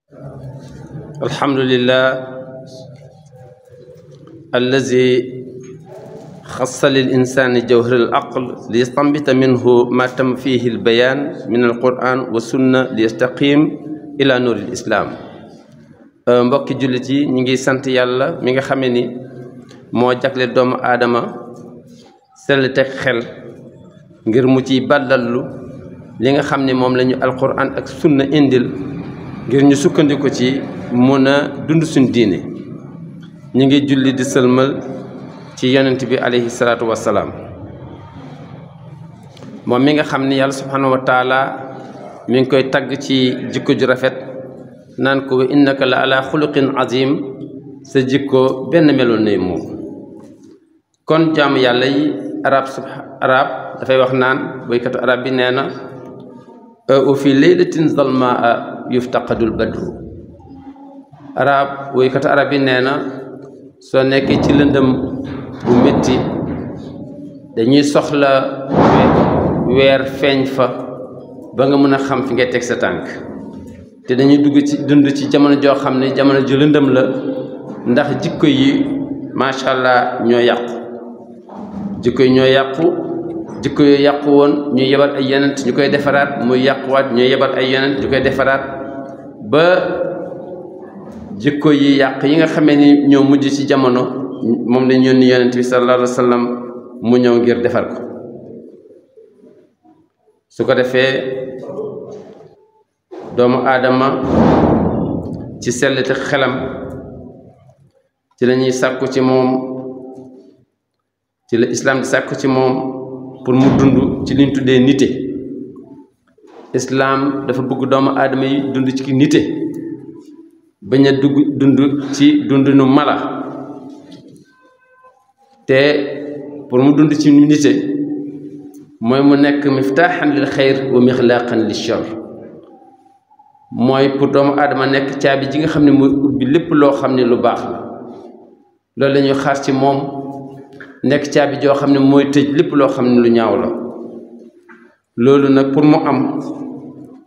الحمد لله الذي خص للإنسان جوهر العقل ليستنبط منه ما تم فيه البيان من القرآن والسنة ليستقيم إلى نور الإسلام. mbokki jullit yi ñi ngi sant yàlla mi nga xamé ni moo jagle doomu aadama sell teg xel ngir mu ciy bàllallu li nga xam ne moom lañu alquran ak sunna indil ngir ñu sukkandiku ci mun a dund suñ diine. ñi ngi julli di sëlmal ci yonent bi alayhi salaatu wassalaam moom mi nga xam ni yàlla subhanahu wa taala mi ngi koy tagg ci jikko ju rafet naan ko innaka la ala xuluqin azim sa jikko benn meloon ne moom. kon jaamu yàlla yi arab dafay wax naan boykatu arab bi nee na u fi laylatin zalmaa yuftaqadul badru. woykatu arab bi nee na soo nekkee ci lëndëm bu métti dañuy soxla weer feeñ fa ba nga mën a xam fi ngay teg sa tànk, te dañuy dund ci jamono joo xam ne jamono ju lëndëm la ndax jikko yi macha allah ñoo yàqu. jikko yi ñoo yàqu, jikko yu yàqu woon ñu yebal ay yonent ñu koy defaraat, muy yàquwaat ñu yebal ay yonent ñu koy defaraat ba jikko yi yàq yi nga xamee ni ñoo mujj ci jamono moom lañ yónni yonent bi sallallahu alayhi wa sallam mu ñëw ngir defar ko. su ko defee doomu aadama ci sellite xelam ci la ñuy sàkku ci moom, ci la islaam di sàkku ci moom pour mu dund ci liñ tuddee nite. islaam dafa bëgg doomu aadama yi dund ci nite, bañ a dund ci dundinu mala. te pour mu dund ci nite mooy mu nekk miftaaxan lil xayr wa mixlaaqan lil shar. mooy pour doomu aadama nekk caabi ji nga xam ne mooy ubbi lépp loo xam ne lu baax la. loolu la ñuy xaar ci moom, nekk caabi joo xam ne mooy tëj lépp loo xam ne lu ñaaw la. loolu nag pour mu am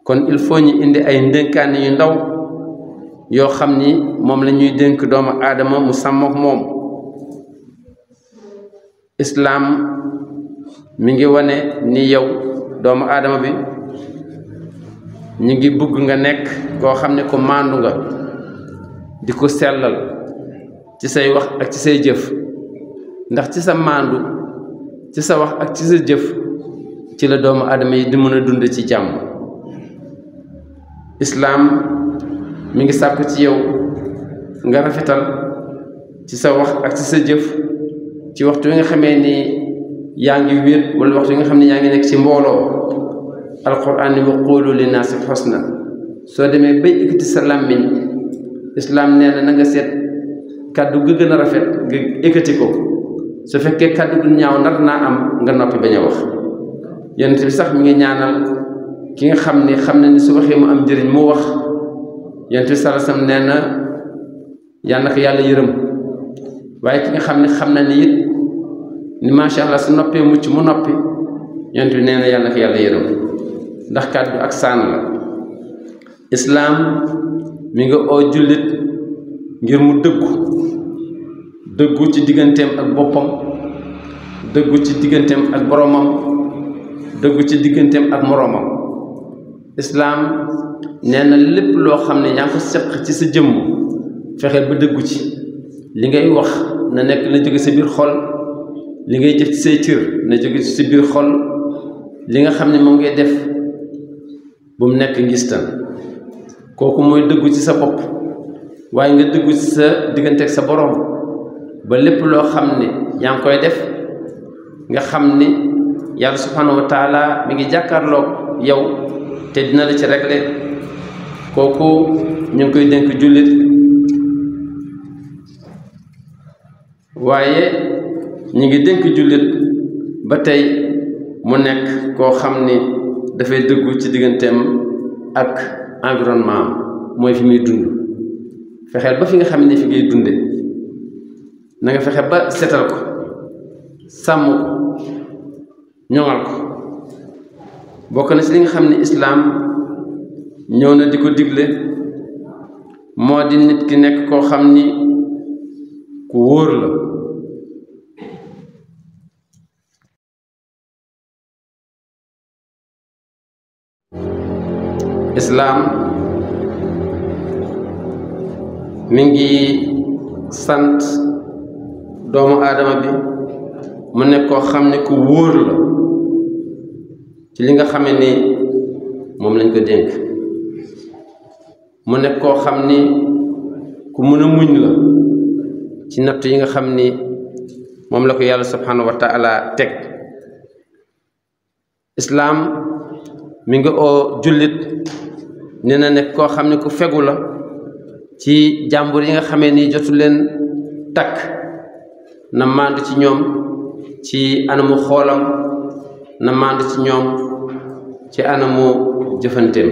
kon il faut ñu indi ay ndénkaane yu ndaw yoo xam ni moom la ñuy dénk doomu aadama mu sàmm ak moom. islaam mi ngi wane ni yow doomu aadama bi ñu ngi bëgg nga nekk koo xam ne ko maandu nga, di ko sellal ci say wax ak ci say jëf, ndax ci sa maandu ci sa wax ak ci sa jëf ci la doomu aadama yi di mën a dund ci jàmm. islaam mi ngi sàkku ci yow nga rafetal ci sa wax ak ci sa jëf ci waxtu wi nga xamee ni yaa ngi wéet wala waxtu wi nga xam ne yaa ngi nekk ci mbooloo. alquran ni wa qulu linnaasi xusna. soo demee bay ekkati sa làmmiñ islaam nee na nga seet kàddu gi gën a rafet nga ekkati ko. su fekkee kàddu gu ñaaw nar naa am nga noppi bañ a wax. yonent bi sax mi ngi ñaanal ki nga xam ni su waxee mu am njëriñ mu wax. yonent bi sallallahu alayhi wasallam nee na yal na ko yàlla yërëm. waaye ki nga xam na ni it ni macha allah su noppee mucc mu noppi, yonent bi nee na yal na ko yàlla yërëm, ndax kàddu ak saan la. islaam mi nga oo jullit ngir mu dëggu ci digganteem ak boppam, dëggu ci digganteem ak boromam, dëggu ci digganteem ak moroomam. islaam nee na lépp loo xam ne yaa ngi ko seq ci sa jëmm fexeel ba dëggu ci. li ngay wax na nekk na jóge sa biir xol, li ngay jëf ci say cër na jóge ci sa biir xol, li nga xam ne moom ngay def bu mu nekk ngistal. kooku mooy dëggu ci sa bopp, waaye nga dëggu ci sa diggante ak sa borom ba lépp loo xam ne yaa ngi koy def nga xam ni yàlla subhanahu wa taala mi ngi jàkkaarloog yow te dina la ci régler. kooku ñu ngi koy dénk jullit. waaye ñu ngi dénk jullit ba tey mu nekk koo xam ni dafay dëggu ci digganteem ak environnement mooy fi muy dund. fexeel ba fi nga xam ne fi ngay dunde na nga fexe ba setal ko, sàmm ko, ñoŋal ko. bokk na ci li nga xam ne islaam ñëw na di ko digle moo di nit ki nekk koo xam ni ku wóor la islaam mi ngi sant doomu aadama bi mu nekk koo xam ne ku wóor la ci li nga xamee ni moom lañ ko dénk mu nekk koo xam ni ku mën a muñ la ci natt yi nga xam ni moom la ko yàlla subhanahu wa taala teg islaam mi nga oo jullit nee na nekk koo xam ne ku fegu la ci jàmbur yi nga xamee ni jotu leen takk na màndu ci ñoom ci anamu xoolam na màndu ci ñoom ci anamu jëfanteem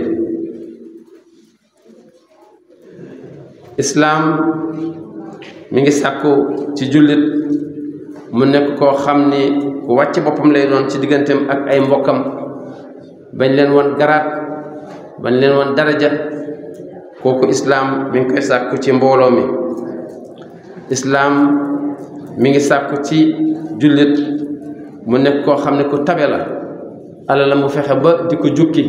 islaam mi ngi sàkku ci jullit mu nekk koo xam ni ku wàcc boppam lay doon ci digganteem ak ay mbokkam bañ leen woon garaat bañ leen woon daraja kooku islaam mi ngi koy sàkku ci mbooloo mi islaam mi ngi sàkku ci jullit mu nekk koo xam ne ku tabe la ala mu fexe ba di ko jukki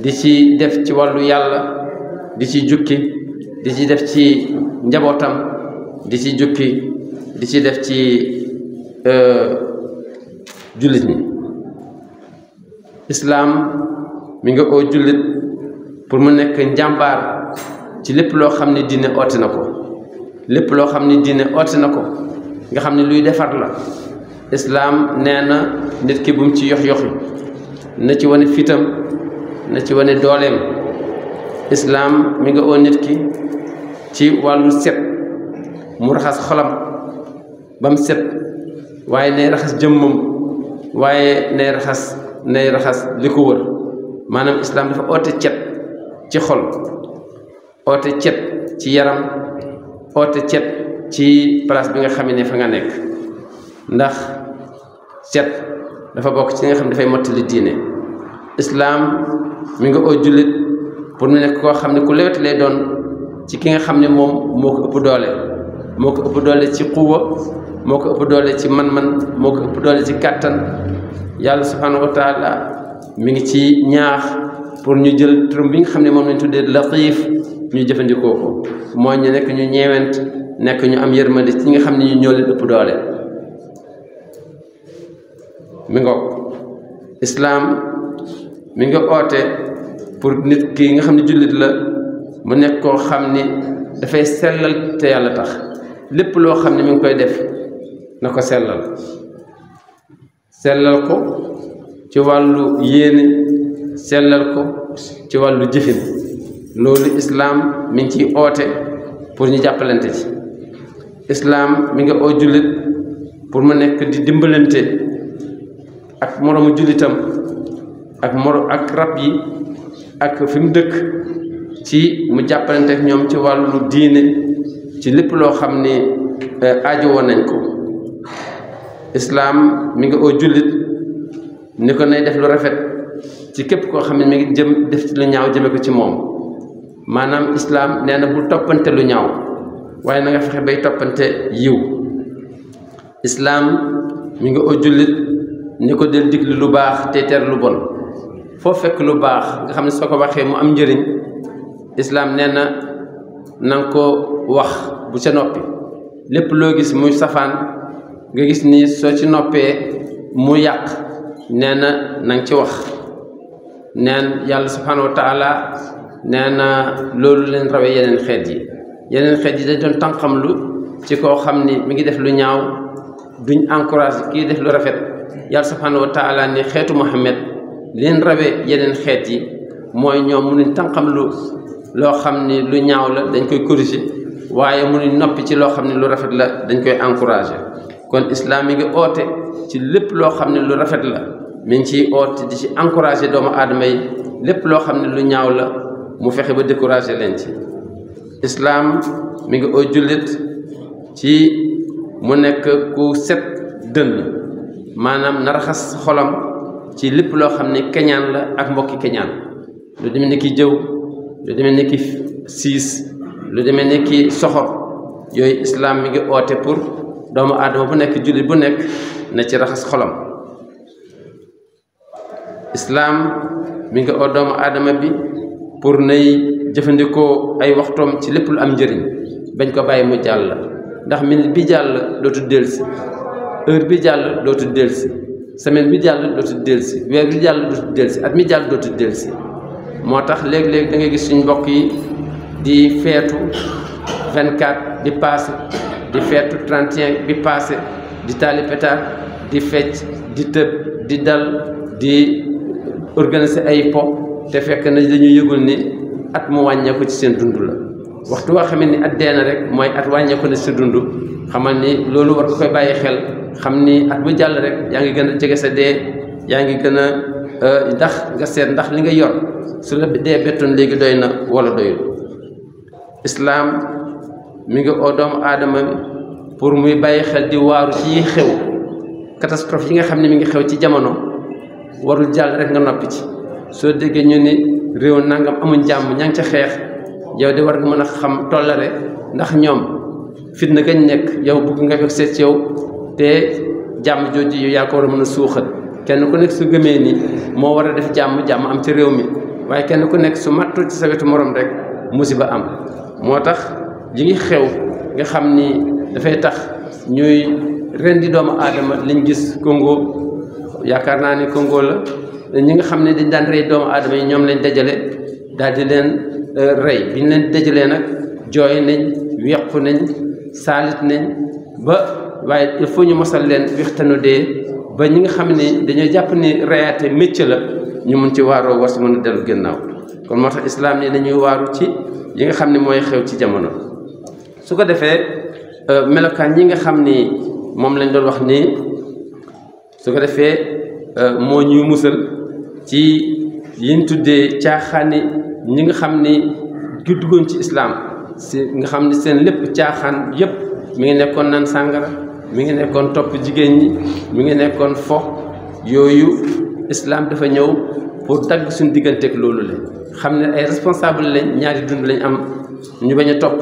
di ci def ci wàllu yàlla di ci jukki di ci def ci njabootam di ci jukki di ci def ci jullit ñi islaam mi nga oo jullit pour mu nekk njàmbaar ci lépp loo xam ne diine oote na ko lépp loo xam ne diine oote na ko nga xam ne luy defar la islaam nee na nit ki bu mu ci yox-yoxi na ci wane fitam na ci wane dooleem islaam mi nga oo nit ki ci wàllu set mu raxas xolam ba mu set waaye nay raxas jëmmam waaye nay raxas li ko wër maanaam islaam dafa oote cet ci xol oote cet ci yaram oote cet ci place bi nga xam ne fa nga nekk ndax cet dafa bokk ci nga xam ne dafay mottali diine islaam mi nga oo jullit pour mu nekk koo xam ne ku lewet lay doon ci ki nga xam ne moom moo ko ëpp doole moo ko ëpp doole ci xuwa moo ko ëpp doole ci man-man moo ko ëpp doole ci kàttan yàlla subhanahu wa taala mi ngi ci ñaax pour ñu jël turam bi nga xam ne moom lañ tuddee latiif ñu jëfandikoo ko mooy ñu nekk ñu ñeewent nekk ñu am yërmande ci nga xam ne ñu ñoo leen ëpp doole mi ngoog islaam mi nga oote pour nit ki nga xam ne jullit la mu nekk koo xam ni dafay sellal te yàlla tax lépp loo xam ne mi ngi koy def na ko sellal ko ci wàllu yéene sellal ko ci wàllu jëfin loolu islaam mi ngi ciy oote pour ñu jàppalante ci islaam mi nga oo jullit pour mu nekk di dimbalante ak moroomu jullitam ak rab yi ak fi mu dëkk ci mu jàppalante ak ñoom ci wàllu diine ci lépp loo xam ni aajo woon nañ ko islaam mi nga oo jullit ni ko nay def lu rafet ci képp koo xam ne mi ngi jëm def ci lu ñaaw jëme ko ci moom maanaam islaam nee na bul toppante lu ñaaw waaye na nga fexe bay toppante yiw islaam mi nga oo jullit ni ko del diglu lu baax te ter lu bon foo fekk lu baax nga xam ne soo ko waxee mu am njëriñ islaam nee na nga ko wax bu ca noppi lépp loo gis muy safaan nga gis ni soo ci noppee mu yàq nee na nga ci wax neen yàlla subhanahu wa taala nee na loolu leen rawee yeneen xeet yi dañ doon tànqamlu ci koo xam ni mi ngi def lu ñaaw duñ encouragé kii def lu rafet yàlla subhanahu wa taala ni xeetu Muhammad leen rawee yeneen xeet yi mooy ñoom mënuñ tànqamlu loo xam ni lu ñaaw la dañ koy corriger waaye mënuñ noppi ci loo xam ne lu rafet la dañ koy encouragé kon islam mi ngi oote ci lépp loo xam ne lu rafet la mi ngi ciy oote di ci encouragé doomu aadama yi lépp loo xam ne lu ñaaw la mu fexe ba découragé leen ci islaam mi ngi oo jullit ci mu nekk ku set dënn maanaam na raxas xolam ci lépp loo xam ne keñaan la ak mbokki keñaan lu demee ni ki jëw lu demee ni ki siis lu demee ni ki soxor yooyu islam mi ngi oote pour doomu aadama bu nekk jullit bu nekk na ci raxas xolam. islam mi ngi oo doomu aadama bi pour nay jëfandikoo ay waxtoom ci lépp lu am njëriñ bañ ko bàyyi mu jàll, ndax minute bi jàll dootu dellusi, heure bi jàll dootu dellusi, semaine bi jàll dootu dellusi, weer bi jàll dootu dellusi, at mi jàll dootu dellusi. moo tax léeg-léeg da ngay gis suñ mbokk yi di feetu 24 di passé, di feetu 31 bi passé, di taali pétard, di fecc, di tëb, di dal, di organiser ay po, te fekk na dañuy yëgul ni at mu wàññeeku ci seen dund la. waxtu woo xam ni at dee na rek mooy at wàññeeku na si dund, xamal ni loolu war nga koy bàyyi xel, xam ni at bu jàll rek yaa ngi gën a jege sa dee, yaa ngi gën a ndax nga seet ndax li nga yor su la dee bettoon léegi doy na wala doyul. islaam mi ngi oo doomu aadama pour muy bàyyi xel di waaru ci yi xew, catastrophe yi nga xam ne mi ngi xew ci jamono warul jàll rek nga noppi ci. soo déggee ñu ni réew nangam amuñ jàmm ña ngi ca xeex, yow de war nga mën a xam tollare ndax ñoom fitna gañ nekk yow bëgg nga fekk seet ci yow te jàmm jooju yow yaa ko war a mën a suuxat. kenn ku nekk su gëmee ni moo war a def jàmm am ci réew mi, waaye kenn ku nekk su mattu ci sa wetu morom rek musiba am. moo tax yi ngi xew nga xam ni dafay tax ñuy rendi doomu aadama liñ gis Congo, yaakaar naa ni Congo la, ñi nga xam ne dañ daan rey doomu aadama yi ñoom lañ dajale daal di leen rey. bi ñu leen dajalee nag jooy nañ, wequ nañ, saalit nañ ba, waaye il faut ñu mosal leen wextanu dee ba ñi nga xam ne dañoo jàpp ni reyaate métier la ñu mun ci waaroo war si mën a dellu gannaaw. kon moo tax islaam ne dañuy waaru ci yi nga xam ne mooy xew ci jamono. su ko defee melokaan yi nga xam ni moom lañ doon wax nii, su ko defee moo ñuy musal ci yiñ tuddee caaxaani ñi nga xam ni duggoon ci islaam si nga xam ni seen lépp caaxaan yépp mi ngi nekkoon naan sàngara, mi ngi nekkoon topp jigéen ñi, mi ngi nekkoon fo. yooyu islaam dafa ñëw pour dagg suñu digganteeg loolu la, xam ne ay responsable lañ, ñaari dund lañ am, ñu bañ a topp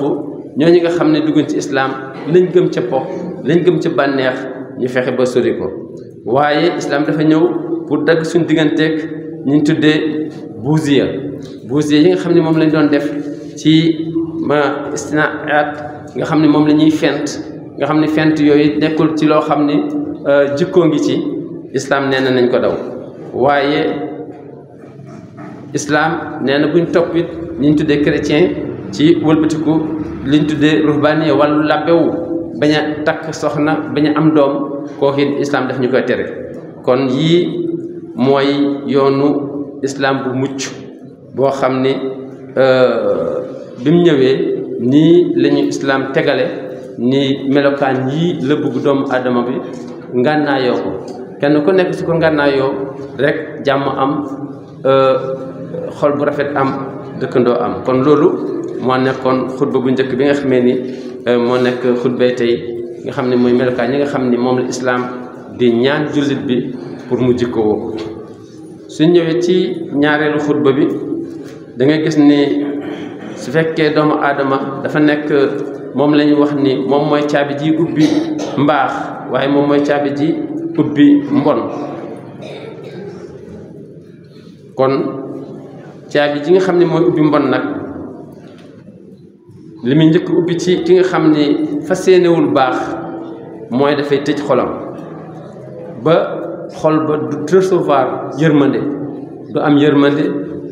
ñooñu nga xam ne duggoon ci islaam lañ gëm ca po, lañ gëm ca bànneex, ñu fexe ba sori ko. waaye islaam dafa ñëw pour dagg suñu digganteeg ñu tuddee buusiya yi nga xam ne moom lañ doon def ci ma istinaat, nga xam ne moom la ñuy fent, nga xam ne fent yooyu nekkul ci loo xam ni jikkoo ngi ci. islaam nee na nañ ko daw. waaye islaam nee na buñ topp it ñu tuddee chrétien ci wëlbatiku liñ tuddee ruhbaaniya wàllu labbewu, bañ a takk soxna, bañ a am doom, kooku it islaam daf ñu koy tere. kon yii mooy yoonu islaam bu mucc boo xam ni bi mu ñëwee nii la ñu islaam tegale ni melokaan yii la bëgg doomu aadama bi ngànnaayoo ko. kenn ku nekk su ko ngànnaayoo rek jàmm am, xol bu rafet am, dëkkandoo am. kon loolu moo nekkoon xutba bu njëkk bi nga xamee ni moo nekk xutbay tey, nga xam ne mooy melokaan ñi nga xam ni moom la islaam di ñaan jullit bi pour mu jikkoo. suñ ñëwee ci ñaareelu xutba bi da ngay gis ni su fekkee doomu aadama dafa nekk moom la ñu wax ni moom mooy caabi ji ubbi mbaax, waaye moom mooy caabi ji ubbi mbon. kon caabi ji nga xam ne mooy ubbi mbon nag li muy njëkk ubbi ci ki nga xam ni fas yéenewul baax mooy dafay tëj xolam ba xol ba du recevoir yërmande, du am yërmande,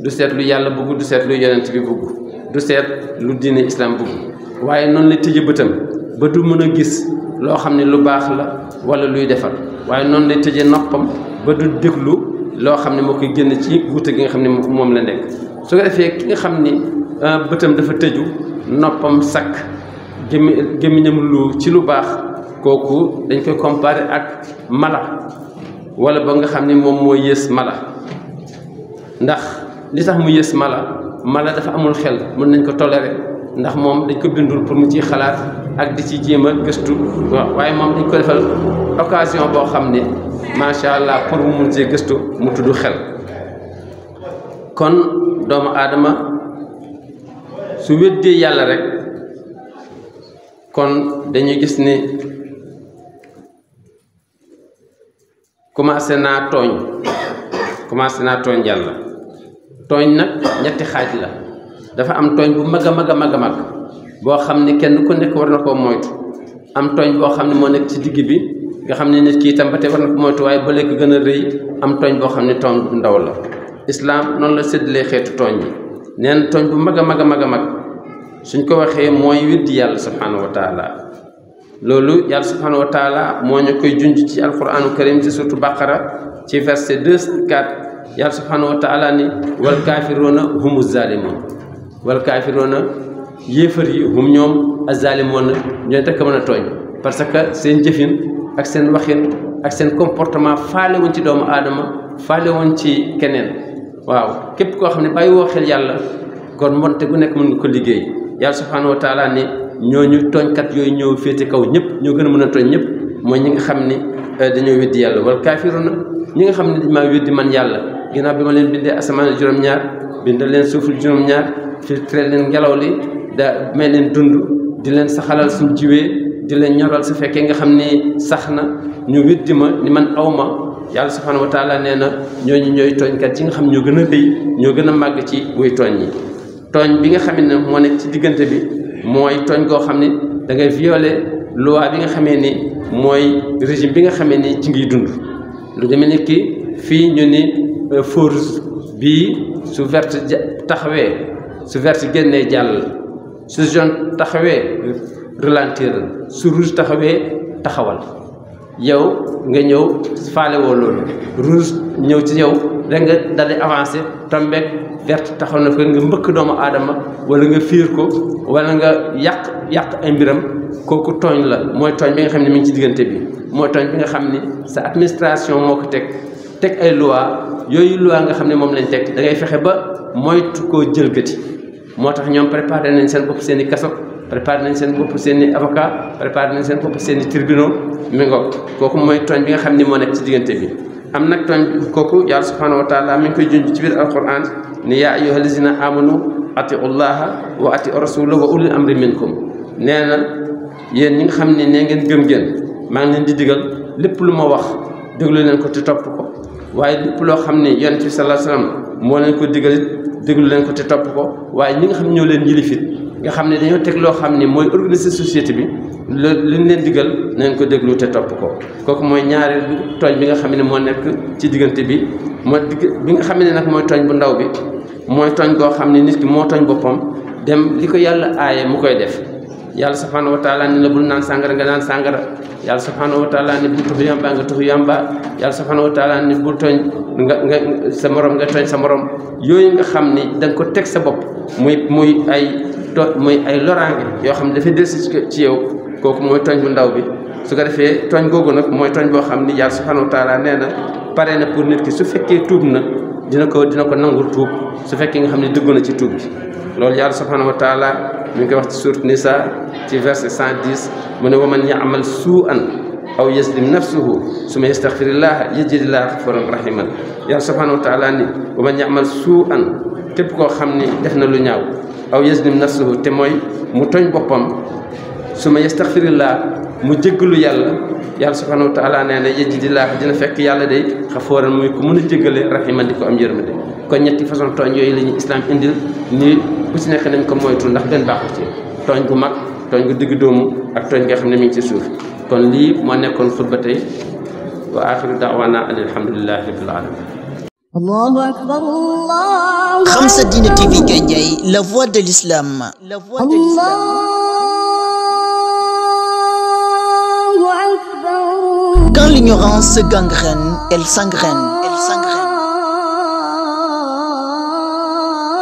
du seet lu yàlla bëgg, du seet lu yonent bi bëgg, du seet lu diine islam bëgg. waaye noonu la tëje bëtam ba du mën a gis loo xam ne lu baax la wala luy defar, waaye noonu lay tëje noppam ba du déglu loo xam ne moo koy génn ci guute gi nga xam ne moom la nekk. su ko defee ki nga xam ni bëtam dafa tëju, noppam sakk, gémmiñam lu ci lu baax, kooku dañ koy comparer ak mala, wala ba nga xam ni moom moo yées mala. ndax li tax mu yées mala dafa amul xel, mën nañ ko tolérer ndax moom dañ ko bindul pour mu ciy xalaat ak di ci jéem a gëstu. waaye moom dañ ko defal occasion boo xam ne macha allah pour mu mun cee gëstu mu tudd xel. kon doomu aadama su weddee yàlla rek kon dañuy gis ni commencé naa tooñ yàlla tooñ nag ñetti xaaj la dafa am tooñ bu mag a mag boo xam ne kenn ku nekk war na koo moytu am tooñ boo xam ne moo nekk ci digg bi nga xam ne nit ki itam ba tey war na ko moytu waaye ba léegi gën a rëy am tooñ boo xam ne tooñ bu ndaw la islaam noonu la séddalee xeetu tooñ yi neen tooñ bu mag a mag suñ ko waxee mooy weddi yàlla subhanahu wa taala loolu yàlla subhanahu wa taala moo ñu koy junj ci alquranu karim ci surtout baqara ci verset 2-4 yàlla subhanahu wa taala ni wal kaafiruuna humu zalimun wal kaafiruuna yéefar yi hum ñoom azalimoon ñooy tekk mën a tooñ parce que seen jëfin ak seen waxin ak seen comportement faale woon ci doomu aadama faale woon ci keneen waaw képp koo xam ne bàyyi woo xel yàlla kon mbonte gu nekk mën nga ko liggéey yàlla subhanahu wa taala ni ñooñu tooñkat yooyu ñëw féete kaw ñëpp ñoo gën a mën a tooñ ñëpp mooy ñi nga xam ni dañoo weddi yàlla wal kaafiruuna ñi nga xam ne dañ maa weddi man yàlla ginnaaw bi ma leen bindee asamaan juróom-ñaar bindal leen suuful juróom-ñaar filtré leen ngelaw li da may leen dund di leen saxalal suñ jiwee di leen ñoral su fekkee nga xam ni sax na ñu weddi ma ni man aw ma yàlla subhanahu wa taala nee na ñooñu ñooy tooñkat yi nga xam ñoo gën a rëy ñoo gën a màgg ci wuy tooñ yi tooñ bi nga xam ne moo nekk ci diggante bi mooy tooñ goo xam ni da ngay violer loi bi nga xamee ni mooy régime bi nga xamee ni ci ngiy dund lu demee ni ki fii ñu ni force bii su verte taxawee su verte génnee jàll su jaune taxawee ralentir su rouge taxawee taxawal yow nga ñëw faale woo loolu rouge ñëw ci yow rek nga daldi avancé tombeek verte taxaw na ko nga mbëkk doomu aadama wala nga fiir ko wala nga yàq ay mbiram kooku tooñ la mooy tooñ bi nga xam ne mi ngi ci diggante bi mooy tooñ bi nga xam ni sa administration moo ko teg ay loi yooyu loi nga xam ne moom lañ teg da ngay fexe ba moytu koo jëlgati moo tax ñoom préparé nañ seen bopp seen i kaso préparé nañ seen bopp seen i avocat préparé nañ seen bopp seen i tribunaux mi ngoog kooku mooy tooñ bi nga xam ni moo nekk ci diggante bi am nag tooñ kooku yàlla subhanahu wa taala mi ngi koy junj ci biir alquran ni yaa ayyuha allazina amanu atiu llaha wa atiu rasula wa ulil amri minkum nee na yéen ñi nga xam ne nee ngeen gëm maa ngi leen di digal lépp lu ma wax déglu leen ko te topp ko waaye lépp loo xam ne yonent bi sallallahu alayhi wasallam moo leen ko digalit déglu leen ko te topp ko waaye ñi nga xam ne ñoo leen yilifit nga xam ne dañoo teg loo xam ne mooy organiser société bi li ñu leen digal nañ ko déglu te topp ko kooku mooy ñaareelu tooñ bi nga xam ne moo nekk ci diggante bi bi nga xam ne nag mooy tooñ bu ndaw bi mooy tooñ goo xam ne nit ki moo tooñ boppam dem li ko yàlla aaye mu koy def yàlla subhanahu wa taala ni la bul naan sàngara nga naan sàngara yàlla subhanahu wa taala ni bul tuxu yamba nga tuxu yamba yàlla subhanahu wa taala ni bul tooñ nga sa morom nga tooñ sa morom yooyu nga xam ni da nga ko teg sa bopp muy ay loraange yoo xam ne dafay delsi ci yow kooku mooy tooñ bu ndaw bi su ko defee tooñ googu nag mooy tooñ boo xam ni yàlla subhanahu wa taala nee na pare na pour nit ki su fekkee tuub na dina ko nangul tuub su fekkee nga xam ne dëggu na ci tuub bi loolu yàlla subhanahu wa taala mi ngi koy wax ci surat Nisa ci verset 110 mu ne wa man ya'mal suu'an aw yazlim nafsuhu summa yastaghfirillaha yajidillahu ghafuran rahiman yàlla subhanahu wa taala ni wa man ya'mal suu'an képp koo xam ni def na lu ñaaw aw yazlim nafsuhu te mooy mu tooñ boppam summa yastaghfirillah mu jéggalu yàlla subhanahu wa taala nee na yajidillah dina fekk yàlla day xafooran muy ku mën a jéggale rahiman di ko am yërmande kon ñetti façon tooñ yooyu la ñu islam indil ni bu ci nekk nañ ko moytu ndax benn baaxul ci tooñ gu mag tooñ gu digg doomu ak tooñ nga xam ne mi ngi ci suuf kon lii moo nekkoon xutba tey wa axiru da'wana alhamdulillahi rabbil alamin Allahu akbar Allah. Khamsa Dine TV Gandiaye, la voix de l'islam. La voix de l'islam. Quand l'ignorance se gangrène, elle s'engraine. Elle s'engraine.